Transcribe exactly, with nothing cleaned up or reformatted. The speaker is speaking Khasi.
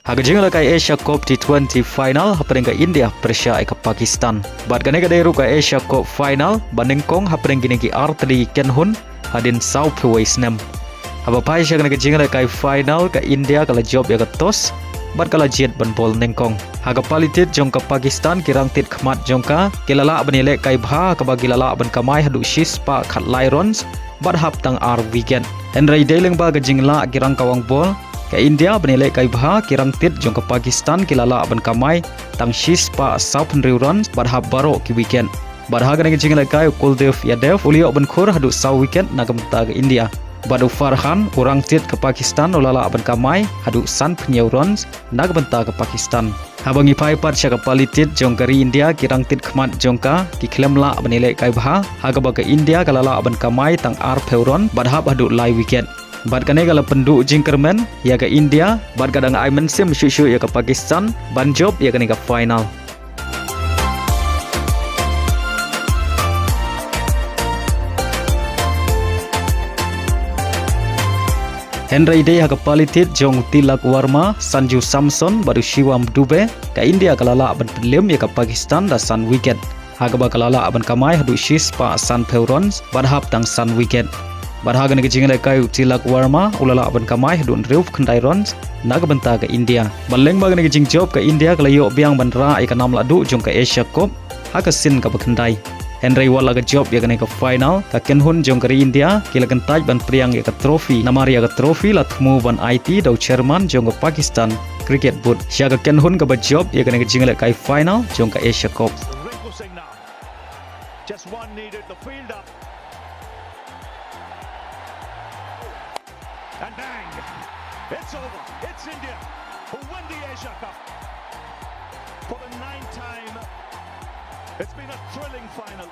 Ha ka jingïalehkai Asia Cup T twenty final hapdeng ka India pyrshah ïa ka Pakistan. Bad kane ka dei ruh ka Asia Cup final ba nyngkong hapdeng kine ki artylli ki kynhun hadien sawphew wei snem. Haba phai sha kane ka jingïalehkai final, ka India ka la jop ïa ka toss bad ka la jied ban bol nyngkong. Ha ka pali tied jong ka Pakistan, ki rangtied khmat jong ka ki la lah ban ïalehkai bha, ha kaba ki la lah ban kamai haduh shispah khatlai runs bad hap tang ar wicket. Hynrei dei lyngba ka jinglah ki rangkawang bol ka India ban ïalehkai bha, ki rangtied jong ka Pakistan ki la lah ban kamai tang shispah sawphew hynriew runs bad hap baroh ki wicket. Bad ha kane ka jingïalehkai, u Kuldeep Yadav u la ïoh ban khur haduh saw wicket na ka bynta ka India. Bad u Farhan, u rangtied ka Pakistan, u la lah ban kamai haduh sanphew hynñiew runs na ka bynta ka Pakistan. Haba ngi phai pat sha ka pali tied jong ka ri India, ki rangtied khmat jong ka ki khlem lah ban ïalehkai bha, ha kaba ka India ka la lah ban kamai tang arphew runs bad hap haduh lai wicket. Bad kane ka la pynduh jingkyrmen ïa ka India bad ka dang ai mynsiem shuh shuh ïa ka Pakistan ban jop ïa kane ka final. Hynrei dei ha ka pali tied jong u Tilak Varma, Sanju Samson bad u Shivam Dube, ka India ka la lah ban pynliem ïa ka Pakistan da san wicket, ha kaba ka la lah ban kamai haduh shispah sanphew runs bad hap tang san wicket. Bad ha kane ka jingïalehkai, u Tilak Varma u la lah ban kamai haduh hynriewphew khyndai runs na ka bynta ka India. Bad lyngba kane ka jingjop, ka India ka la ïoh biang ban rah ïa ka nam lahduh jong ka Asia Cup ha ka sien kaba khyndai. Hynrei wat la ka jop ïa kane ka final, ka kynhun jong ka ri India ki la kyntait ban pdiang ïa ka trophy, namar ïa ka trophy la thmu ban aiti da u chairman jong ka Pakistan Cricket Board sha ka kynhun kaba jop ïa kane ka jingïalehkai final jong ka Asia Cup. Rinku Singh now. Just one needed, the field up. And bang! It's over. It's India who win the Asia Cup. For the ninth time, it's been a thrilling final.